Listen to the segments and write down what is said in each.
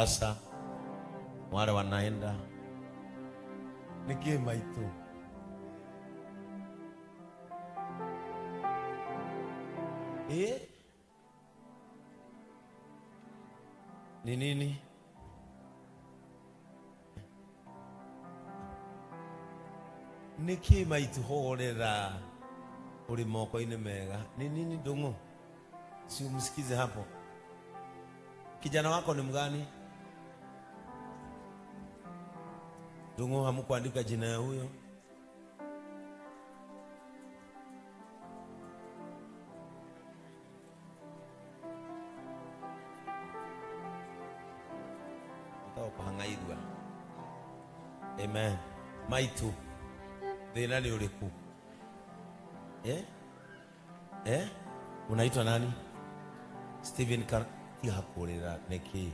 Sasa wale wanaenda niki maitu. Eh? Ni nini? Niki maitu horera uri moko-inĩ mega. Ni nini Ndung'u? Si umsikize hapo. Kijana wako ni mgani? Ndung'u hamkuandika jina ya huyo. Kuhangairwa. Amen. Maitu thina ni uriku? Eh? Eh? Unaitwa nani? Stephen Kar tiga kurira niki?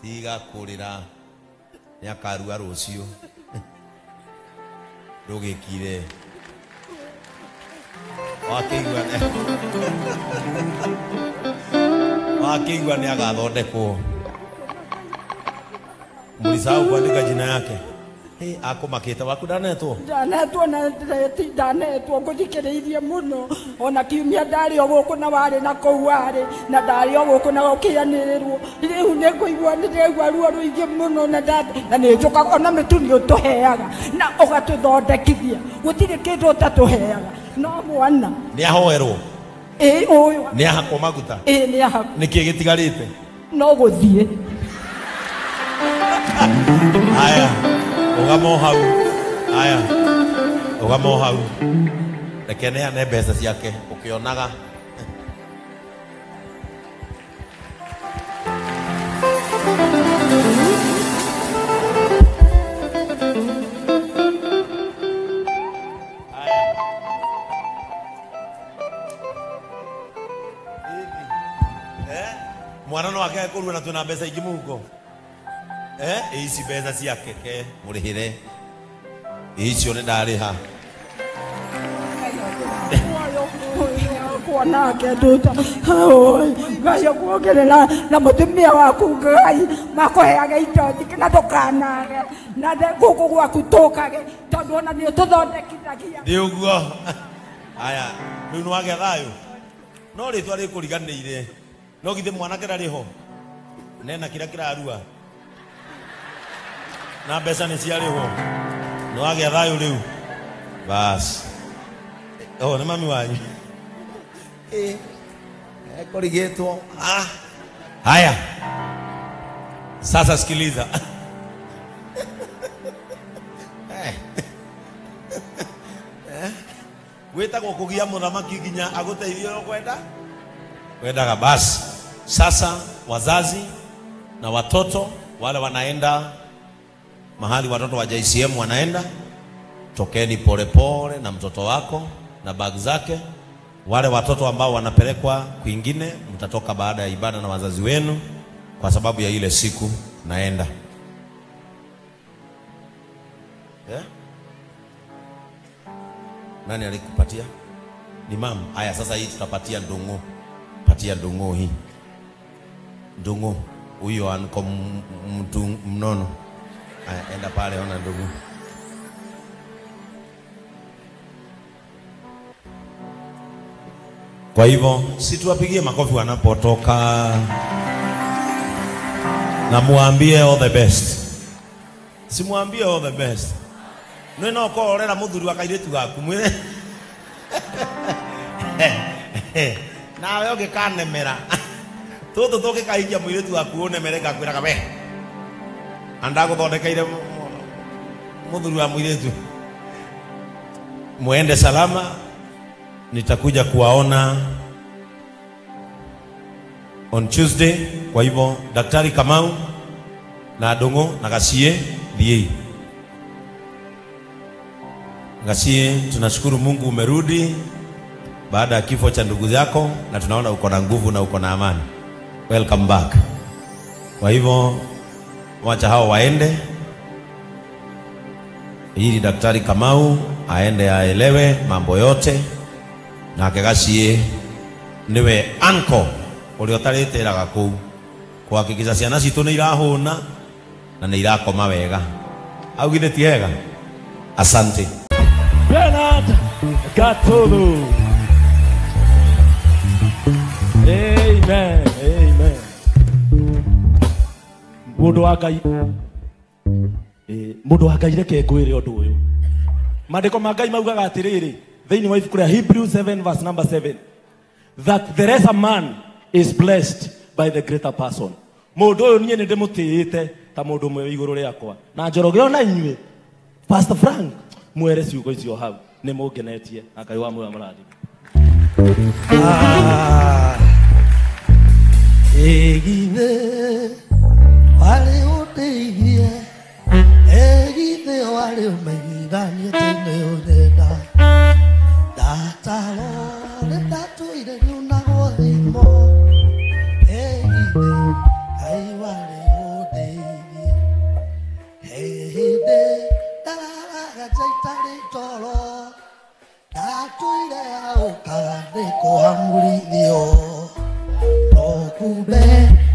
Tiga kurira ni akarua rucio. Ndugikire. Wakigua wakigua ni agathondekwo. Mulisahau kuandika jina yake. Hey, akumakite waku ndanetwo? Ndanetwo na ndanetwo nguthikiriirie muno ona kiumia ndari o guku na wari na kuu wari na ndari o guku na gukianirirwo riu ni nguigua ni ndegua ruo ruingi muno na na ni njukaga ona mitu ni utuheaga na ugatuthondekithia gutiri kindu utatuheaga no mwana ni ahoerwo. Ĩ ũyũ ni ahakwo maguta. Ĩ ni ahakwo. Niki gitigarite? No guthie. Haya, ugamo hau. Haya, ugamo hau. Reke neane mbeca ciake ukionaga. Mwana no ake kurua na twina mbeca ingĩ mũhuko. Eh, ici mbeca ciake ke mũrĩhĩre. Icio nĩ ndarĩha. Kuona nduta Ngai akuongerera na mutumia waku Ngai makuheage indo nyingĩ na ndũkanage na gũkũ gwaku tũkage tondũ ona nĩ ũtũthondekithagia. Nĩ ũguo. Aya, rĩu nĩ wagĩa thayũ. No rĩtwa rĩkũriganĩire. No githĩ mwanake ndarĩ ho? Nena kĩrĩa kĩrarua. Na mbeca nĩ ciarĩhwo. Nĩ wagĩa thayũ rĩu. Bas. Oh, nĩ mami wanyu. Eh, ekũrigĩtwo. Ah. Haya. Sasa sikiliza. Eh. Eh. Wĩtagwo kũgia mũthamaki nginya agũteithie ũrĩa ũkwenda. Wendaga basi. Sasa wazazi na watoto wale wanaenda mahali watoto wa JCM wanaenda, tokeni polepole na mtoto wako na bag zake. Wale watoto ambao wanapelekwa kwingine mtatoka baada ya ibada na wazazi wenu kwa sababu ya ile siku naenda. Eh? Nani alikupatia? Ni mama. Haya, sasa hii tutapatia Ndung'u. Patia Ndung'u hii. Ndung'u huyo anko mtu mnono. Haya, enda pale ona Ndung'u. Kwa hivyo si tuwapigie makofi wanapotoka na muambie all the best. Si muambie all the best. Nĩ no korera muthuri wa kairitu gaku mwire. Nawe ũngĩkanemera tũtũ tũngĩkahikia mũirĩtu waku ũnemere ngakwĩraga we andagũthondekeire mũthuri wa mũirĩtu. Muende salama, nitakuja kuwaona on Tuesday. Kwa hivyo Daktari Kamau na Ndung'u na Gacie thiĩi. Gacie, tunashukuru Mungu umerudi baada ya kifo cha ndugu yako na tunaona uko na nguvu na uko na amani. Welcome back. Kwa hivyo wacha hao waende ili Daktari Kamau aende aelewe mambo yote na Gacie niwe anko Ũrĩa ũtarĩtĩraga kũu kuhakikisha ciana citũ nĩ irahũna na nĩ irakoma wega. Au githĩ ti hega? Asante. Bernard Gatulu. Amen. Amen. Mundu wa Ngai, mundu wa Ngai reke ngwire undu uyu. Maandiko ma Ngai maugaga atiriri thiini wa ibuku ria Hebrews 7 verse number 7 that the lesser man is blessed by the greater person. Mundu uyu nie ni ndimutiite ta mundu mwe iguru riakwa na Njoroge ona inyue Pastor Frank mwere ciugo icio hau ni mungenetie na Ngai wa muoyo amũrathime. Egithe wale ũndeithie, egithe wale ũmenyithanie atĩ nĩ ũnyenda. Ndatarore ndatũire nyunagwo thimo, egithe Ngai wale ũndeithie. He hĩndĩ ndararaga nja itarĩ toro, ndatũire aũkaga nĩ kũhamũrithio. Kumbe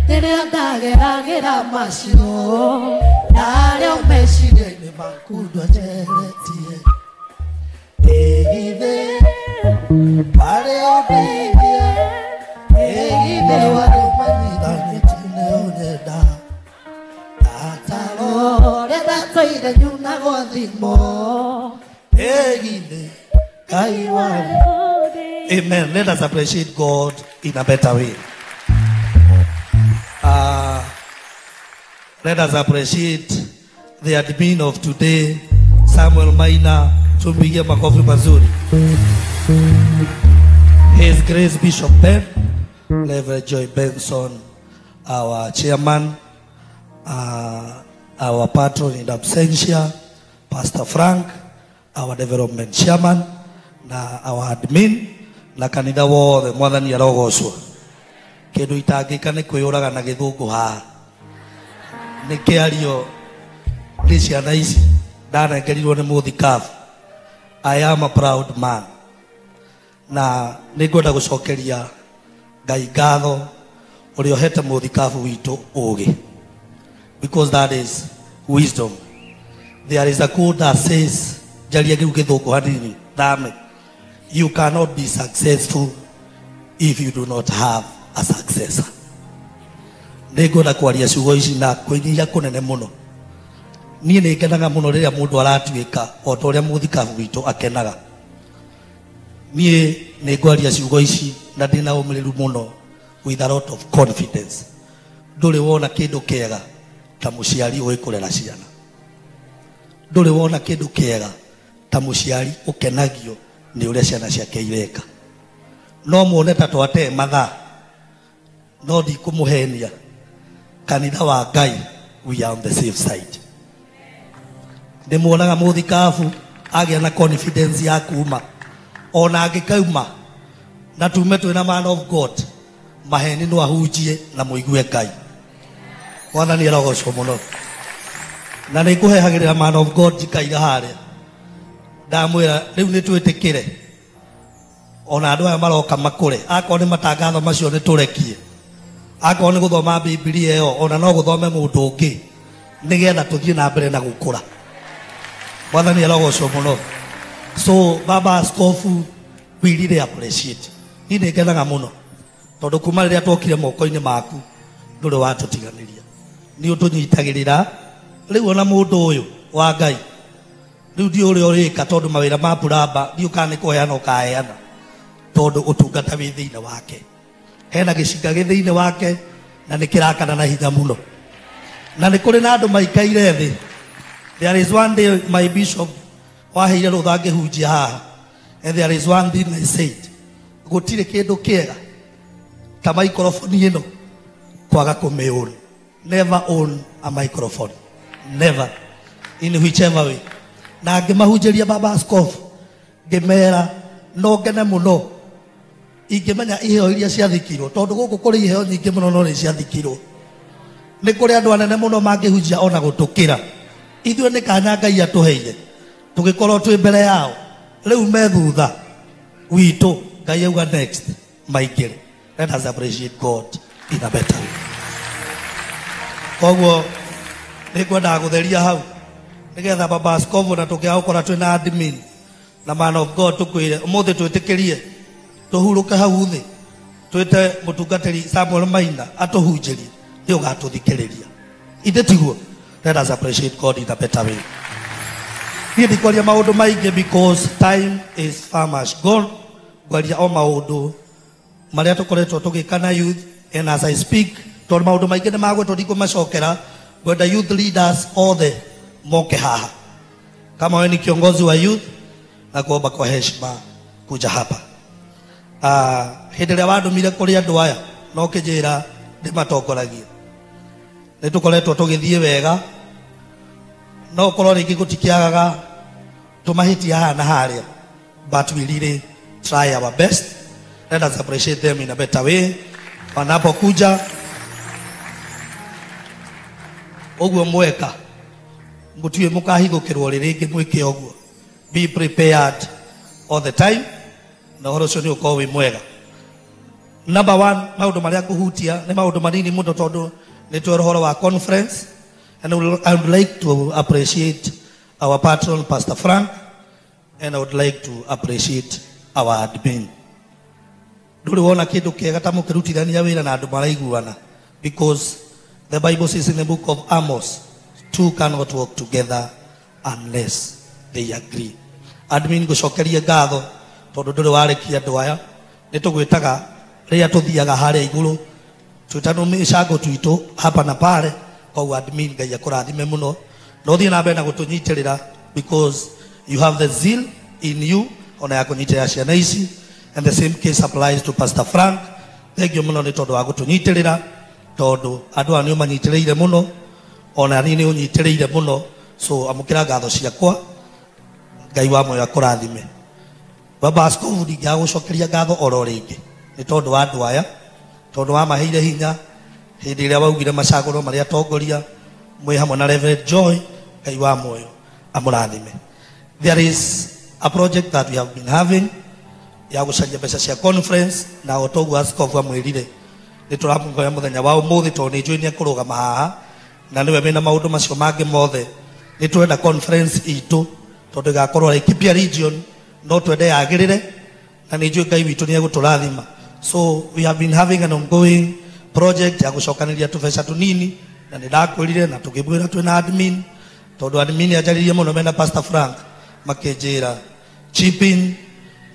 rĩrĩa ndageragĩra macio ndarĩ meciria-inĩ maku ndwenjeretie. Ĩgithĩ warĩ ũndeithie, ĩgithĩ warĩ ũmenyithanĩtie nĩ ũnyenda. Ndatarore ndatũire nyunagwo thimo, ĩgithĩ Ngai warĩ. Amen. Let us appreciate God in a better way. Let us appreciate the admin of today, Samuel Maina. Tumpigie makofi mazuri. His Grace Bishop Ben, Reverend Joy Benson, our chairman, our patron in absentia, Pastor Frank, our development chairman, na our admin, na kanitha wothe Mwathani arogocwo. Kindu itangika ni kwiyuraga na githungu haha ni kiario ni ciana ici ndanengerirwo ni muthikabu. I am a proud man na nĩngwenda gũcokeria Ngai ngatho ũrĩa ũhete muthikabu witũ ũgĩ, because that is wisdom. There is a quote that says, njarie kĩu gĩthũngũ hanini thame, you cannot be successful if you do not have a successor. Nĩngwenda kwaria ciugo ici na kwĩnyihia kũnene mũno. Niĩ nĩ ngenaga mũno rĩrĩa mũndũ aratuĩka o ta ũrĩa mũthikabu witũ akenaga. Niĩ nĩ ngwaria ciugo ici na ndĩna ũmĩrĩru mũno, with a lot of confidence. Ndũrĩ wona kĩndũ kĩega ta mũciari ũĩ kũrera ciana. Ndũrĩ wona kĩndũ kĩega ta mũciari ũkenagio nĩ ũrĩa ciana ciake ireka. No muone ta twate mathaa, no ndikũmũhenia, kanitha wa Ngai, we are on the safe side. Nĩ muonaga mũthikabu agĩa na confidence ya kuma, ona angĩkauma na tume twĩna man of God, maheni no ahunjie na mũigue Ngai. Mwathani arogocwo mũno. Na nĩ ngũhehagĩrĩra man of God njikaira harĩa, ndamwĩra rĩu nĩ twĩtĩkĩre ona andũ aya maroka makũre, akorwo nĩ matangatho macio nĩ tũrekie, akorwo nĩ gũthoma Bibilia ĩyo ona no gũthome mũndũ ũngĩ, nĩgetha tũthiĩ na mbere na gũkũra. Mwathani arogocwo mũno. So baba askofu, we really appreciate. Niĩ nĩ ngenaga mũno tondũ kuma rĩrĩa twokire moko-inĩ maku ndũrĩ watũtiganĩria, nĩ ũtũnyitagĩrĩra. Rĩu ona mũndũ ũyũ wa Ngai rĩu ndiũ ũrĩa ũrĩka, tondũ mawĩra ma puramba ndiũ kana nĩ kũheana ũkaheana, tondũ ũtungata wĩ thĩinĩ wake. Hena gĩcinga gĩ thĩinĩ wake na nĩ kĩrakana na hinya mũno. Na nĩ kũrĩ na andũ maikaire thĩ. There is one day my bishop waheire rũtha ngĩhunjia haha, and there is one thing I said, gũtirĩ kĩndũ kĩega ta microphone ĩno kwaga kũmĩũn. Never own a microphone, never, in whichever way. Na ngĩmahunjĩria baba askofu ngĩmera no ngene mũno ingĩmenya iheo iria ciathikirwo, tondũ gũkũ kũrĩ iheo nyingĩ mũno no nĩ ciathikirwo. Nĩ kũrĩ andũ anene mũno mangĩhunjia ona gũtũkĩra. Ithuĩ nĩ kanya Ngai atũheire tũgĩkorwo twĩ mbere yao, rĩu me thutha witũ. Ngai auga next maingĩre. Let us appreciate God in a better way. Koguo nĩngwendaga gũtheria hau nĩgetha baba askofu na tũkĩaga gũkora twĩna admin na man of God tũkwĩre ũmũthĩ twĩtĩkĩrie tũhurũke hau thĩ twĩte mũtungatĩri Samuel Maina atũhunjĩrie nĩ ũgatũthikĩrĩria. Ithe tiguo? Let us appreciate God in a better way. Niĩ ndikwaria maũndũ maingĩ because time is far much gone. Ngwaria o maũndũ marĩa tũkoretwo tũgĩka na youth, and as I speak tondũ maũndũ maingĩ nĩ magwetwo ndikũmacokera, ngwenda youth leaders othe moke haha. Kama wewe ni kiongozi wa youth, na kuomba kwa heshima kuja hapa. Hĩndĩ ĩrĩa wandũmire kũrĩ andũ aya no kĩnjĩra ndĩmatongoragie, nĩ tũkoretwo tũgĩthiĩ wega, no ũkorwo rĩngĩ gũtikĩagaga tũmahĩtia haha na harĩa, but we really try our best. Let us appreciate them in a better way wanapokuja. Ũguo mweka mũtiũĩ mũkahithũkĩrwo rĩ rĩngĩ mwĩke ũguo. Be prepared all the time na ũhoro ũcio nĩ ũkorwo wĩ mwega. Number one, maũndũ marĩa ngũhutia nĩ maũndũ manini mũno tondũ nĩ twera ũhoro wa conference, and I would like to appreciate our patron Pastor Frank, and I would like to appreciate our admin. Ndũrĩ wona kĩndũ kĩega ta mũkĩrutithania wĩra na andũ maraiguana, because the Bible says in the book of Amos, two cannot work together unless they agree. Admin ngũcokerie ngatho tondũ ndũrĩ warekia andũ aya, nĩ tũgwĩtaga rĩrĩa tũthiaga harĩa igũrũ twĩtanwo mĩcango twitũ hapa na pale. Koguo admin Ngai akũrathime mũno na ũthiĩ na mbere na gũtũnyitĩrĩra, because you have the zeal in you ona ya kũnyitĩrĩra ciana ici, and the same case applies to Pastor Frank. Thank you mũno nĩ tondũ wa gũtũnyitĩrĩra, tondũ andũ aya nĩ ũmanyitĩrĩire mũno, ona niĩ nĩ ũnyitĩrĩire mũno, so amũkĩra ngatho ciakwa. Ngai wa muoyo akũrathime. Baba askofu ndingĩaga gũcokeria ngatho oro rĩngĩ nĩ tondũ wa andũ aya, tondũ wamaheire hinya hĩndĩ ĩrĩa waugire macagũro marĩa atongoria mwĩ hamwe na Reverend Joy. Ngai wa muoyo amũrathime. There is a project that we have been having ya gũcaria mbeca cia conference, na o toguo askofu amwĩrire nĩ tũramũhoya mũthenya wa ũmũthĩ tondũ nĩ njũĩ nĩ ekũrũgama haha na nĩwe wĩna maũndũ macio mangĩ mothe. Nĩ twenda conference itũ tondũ ĩgakorwo Laikipia region, no twende yagĩrĩre na nĩ njũĩ Ngai witũ nĩ egũtũrathima. So we have been having an ongoing project ya gũcokanĩria tũbeca tũnini, na nĩ ndakwĩrire na tũkĩmwĩra twĩna admin, tondũ admin anjarĩrie mũno mena Pastor Frank makĩnjĩra chip in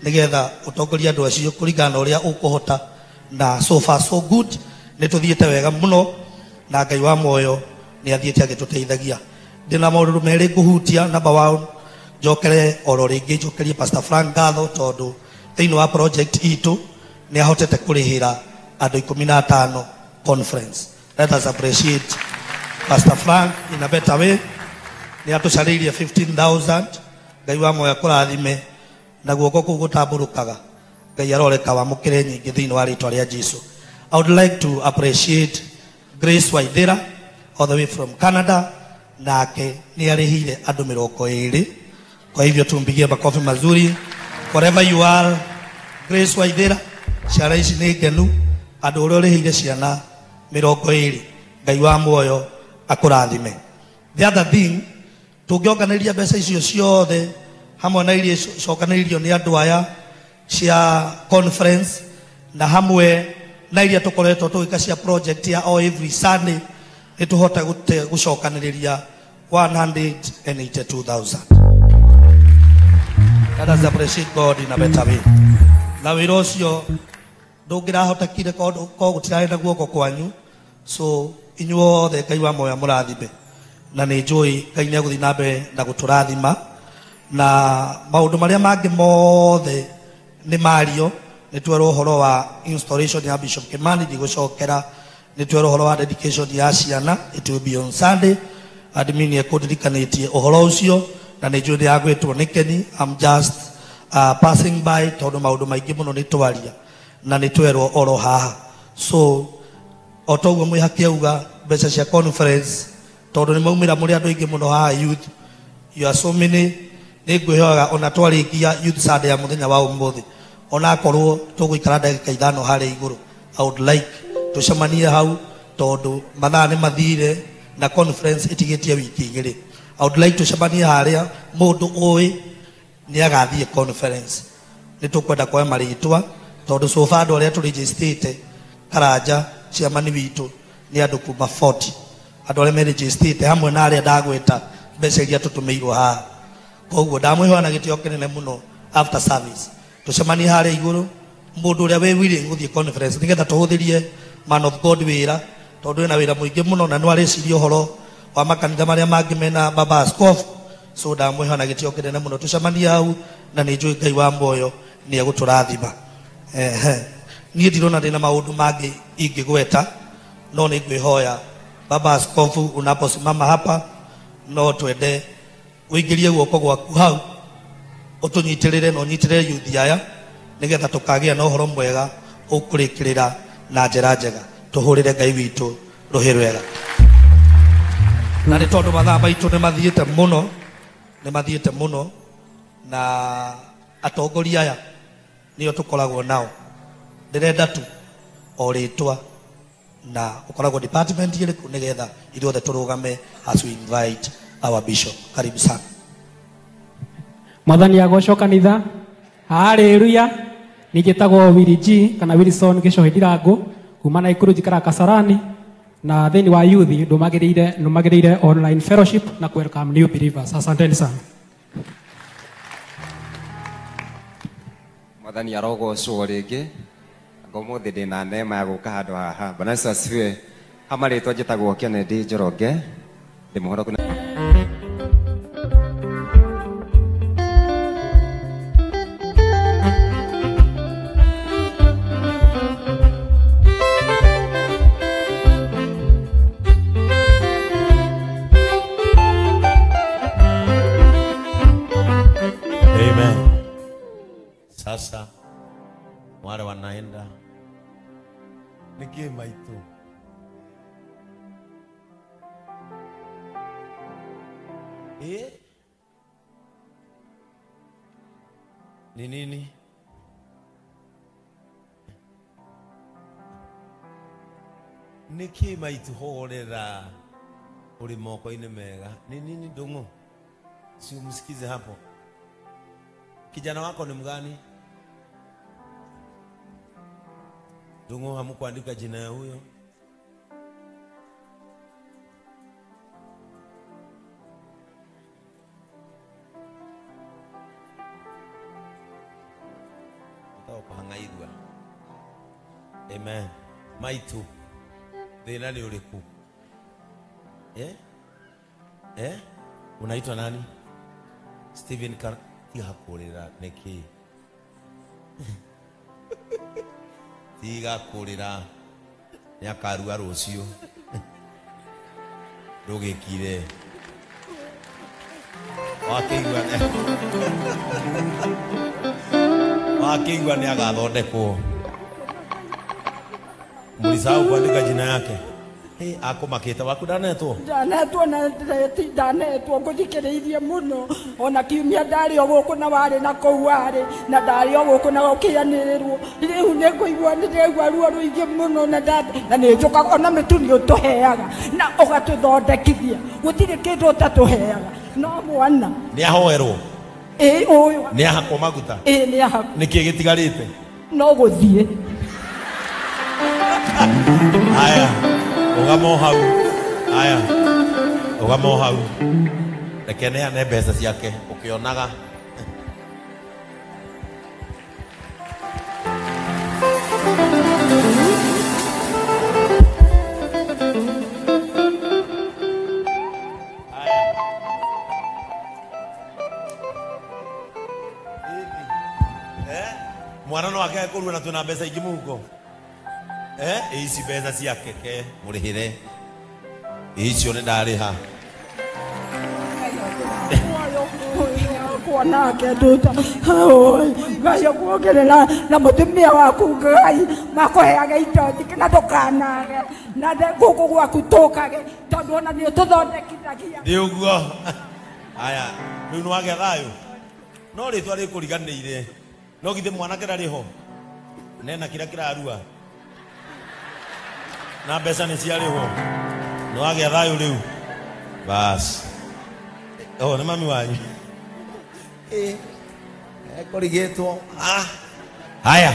nĩgetha ũtongorie andũ acio kũringana na ũrĩa ũkũhota, na so far so good, nĩ tũthiĩte wega mũno na Ngai wa muoyo nĩ athiĩte agĩtũteithagia. Ndĩna maũndũ merĩ ngũhutia. Number one, njokere oro rĩngĩ njokerie Pastor Frank ngatho tondũ thĩinĩ wa project itũ nĩ ahotete kũrĩhĩra andũ 15 conference. Let us appreciate Pastor Frank in a better way. Nĩ atũcarĩirie 15,000. Ngai wa muoyo akũrathime na guoko kũu gũtambũrũkaga Ngai aroreka wamũkĩre nyingĩ thĩinĩ wa rĩtwa rĩa Jesu. I would like to appreciate Grace Waithera all the way from Canada, nake nĩ arĩhire andũ 20. Kwa hivyo tumpigie makofi mazuri wherever you are. Grace Waithera, ciana ici nĩ ngenu, andũ ũrĩa ũrĩhĩire ciana 20, Ngai wa muoyo akũrathime. The other thing, tũngĩonganĩria mbeca icio ciothe hamwe na iria icokanĩrĩirio nĩ andũ aya cia conference na hamwe na iria tũkoretwo tũgĩka cia project ya o every Sunday, nĩ tũhote gũcokanĩrĩria 182,000. Let us appreciate God in a better way. Na wĩra ũcio ndũngĩrahotekire korwo gũtirarĩ na guoko kwanyu, so inyuothe Ngai wa muoyo amũrathime, na nĩ njũĩ Ngai nĩ egũthiĩ na mbere na gũtũrathima na maũndũ marĩa mangĩ mothe nĩ mario. Nĩ twerwo ũhoro wa installation ya Bishop Kimani, ndigũcokera. Nĩ twerwo ũhoro wa dedication ya ciana, it will be on Sunday. Admin ekũndirikanĩtie ũhoro ũcio na nĩ njũĩ nĩ yagwĩtwo nĩ Keni. I'm just passing by tondũ maũndũ maingĩ mũno nĩ twaria na nĩ twerwo oro haha. So o toguo mwĩhaki auga mbeca cia conference, tondũ nĩ maumĩra mũrĩ andũ aingĩ mũno haha youth, you are so many, nĩ ngwĩhoyaga ona twarĩkia youth Sunday ya mũthenya wa ũmũthĩ, ona akorwo tũgũikara ndagĩka 5 harĩa igũrũ, I would like tucemanie hau tondu mathaa nĩ mathire na conference ĩtigĩtie wiki igĩrĩ. I would like tucemanie harĩa mũndũ ũĩ nĩ agathiĩ conference. Nĩ tũkwenda kuoya marĩtwa tondu so far andũ arĩa tũrĩnjĩstĩte Karanja chairman witũ nĩ andũ kuma 40 andũ arĩa merĩnjĩstĩte hamwe na arĩa ndagweta mbeca iria tũtũmĩirwo haha. Koguo ndamwĩhoya na gĩtĩo kĩnene mũno after service tucemanie harĩa igũrũ mũndũ ũrĩa wĩ willing gũthiĩ conference nĩgetha tũhũthĩrie man of God wĩra tondu ena wĩra mũingĩ mũno na no areciria ũhoro wa makanitha marĩa mangĩ mena baba askofu. So ndamwĩhoya na gĩtĩo kĩnene mũno tucemanie hau na nĩ njũĩ Ngai wa muoyo nĩ egũtũrathima. Ehe, niĩ ndirona ndĩna maũndũ mangĩ ingĩgweta no nĩ ngwĩhoya baba askofu unaposimama hapa no twende ũingĩrie guoko gwaku hau ũtũnyitĩrĩre na ũnyitĩrĩre yuthi aya nĩgetha tũkagĩa na ũhoro mwega ũkũrĩkĩrĩra na njĩra njega. Tũhũrĩre Ngai witũ rũhĩ rwega. Na nĩ tondũ mathaa maitũ nĩ mathiĩte mũno, nĩ mathiĩte mũno na atongoria aya nĩo tũkoragwo nao. Ndĩrenda tu o rĩtwa na ũkoragwo department ĩrĩkũ nĩgetha ithuothe tũrũgame as we invite our bishop. Karibu sana. Mwathani agocwo kanitha. Haleluya. Nijĩtagwo Willy G kana Wilson Gĩcohi Ndirango kuma Naikuru njikaraga Kasarani na thĩinĩ wa youth ndũmagĩrĩire online fellowship na welcome new believers. Asanteni sana. Mwathani arogocwo rĩngĩ. Ngomũthĩ ndĩna neema ya gũka handũ haha. Bwana Yesu asifiwe. Hama rĩtwa njĩtagwo Kennedy Njoroge. Ndĩ mũhoro kuna Amen. Sasa wale wanaenda niki maitu ni nini? Niki maitu horera uri moko-inĩ mega. Ni nini ndung'u? Si umsikize hapo. Kijana wako ni mgani? Ndung'u hamkuandika jina ya huyo. Kuhangairwa. Amen. Maitu thina ni uriku? Eh? Unaitwa nani? Stephen tiga kurira niki? Tiga kurira ni akarua rucio. Ndugikire. Wakĩigua wakĩigua nĩ agathondekwo. Mlisahau kuandika jina yake. Hey, akũmakĩte waku ndanetwo? Ndanetwo na ndanetwo ngũthikĩrĩirie mũno ona kiumia ndarĩ o gũkũ na warĩ na kũu warĩ na ndarĩ o gũkũ na gũkĩanĩrĩrwo. Rĩu nĩ ngũigua nĩ ndĩraigua ruo rũingĩ mũno na nĩ njũkaga ona mĩtu nĩ ũtũheaga na ũgatũthondekithia gũtirĩ kĩndũ ũtatũheaga no mwana nĩ ahoerwo. Ĩĩ ũyũ nĩ ahakwo maguta. Ĩĩ nĩ ahakwo. Nĩkĩ gĩtigarĩte? No gũthiĩ. Haya, ũgamo hau. Haya, ũgamo hau. Reke neane mbeca ciake ũkĩonaga. Mwana no akage kũrua na twĩna mbeca ingĩ mũhuko. Ici mbeca ciake ke mũrĩhĩre. Icio nĩ ndarĩha. Kuona nduta Ngai akuongerera na mũtumia waku Ngai makũheage indo nyingĩ na ndũkanage na gũkũ gwaku tũkage tondũ ona nĩ ũtũthondekithagia. Nĩ ũguo. Aya, rĩu nĩ wagĩa thayũ. No rĩtwa rĩkũriganĩire. No githĩ mwanake ndarĩ ho? Nena kĩrĩa kĩrarua. Na mbeca nĩ ciarĩhwo. Nĩ wagĩa thayũ rĩu. Bas. Oh, nĩ mami wanyu. Ekũrigĩtwo. Ah. Haya.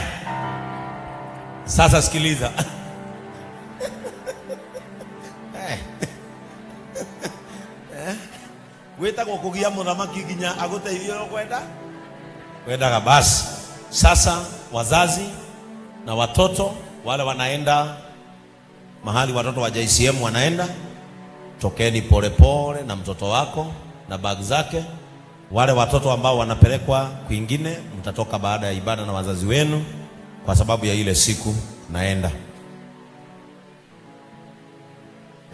Sasa sikiliza. Wĩtagwo kũgia mũthamaki nginya agũteithie ũrĩa ũkwenda. Kwendaga basi. Sasa wazazi na watoto wale wanaenda mahali watoto wa JCM wanaenda, tokeni polepole na mtoto wako na bag zake. Wale watoto ambao wanapelekwa kwingine, mtatoka baada ya ibada na wazazi wenu kwa sababu ya ile siku naenda.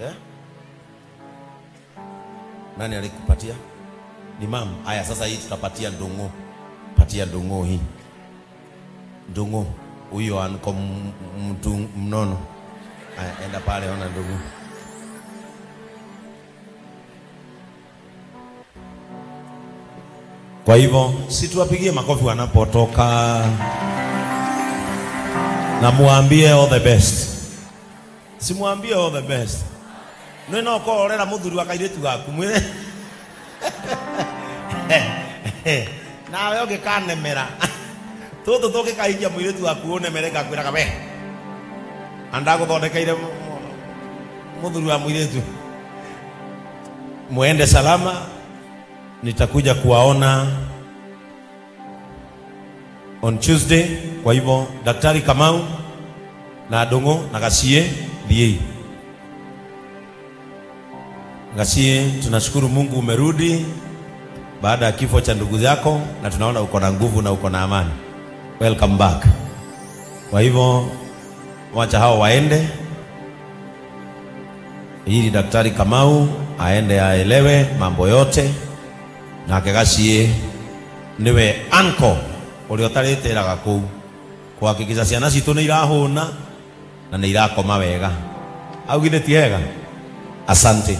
Yeah? Nani alikupatia? Ni mama. Haya, sasa hii tutapatia Ndungu. Patia Ndungu hii. Ndungu huyo anko mtu mnono. Haya, enda pale ona Ndungu. Kwa hivyo si tuwapigie makofi wanapotoka na muambie all the best. Si muambie all the best. Nĩ no korera muthuri wa kairitu gaku mwire. Nawe ũngĩkanemera. Tũtũ tũngĩkahikia mũirĩtu waku ũnemere ngakwĩraga we. Andagũthondekeire muthuri wa mũirĩtu. Muende salama, nitakuja kuwaona on Tuesday. Kwa hivyo Daktari Kamau na Ndung'u na Gacie thiĩi. Gacie, tunashukuru Mungu umerudi baada ya kifo cha ndugu yako na tunaona uko na nguvu na uko na amani. Welcome back. Kwa hivyo wacha hao waende ili Daktari Kamau aende aelewe mambo yote nake Gacie niwe anko uria utarĩtĩraga kũu kuhakikisha ciana citũ nĩ irahũna na nĩ irakoma wega. Augire ti hega? Asante.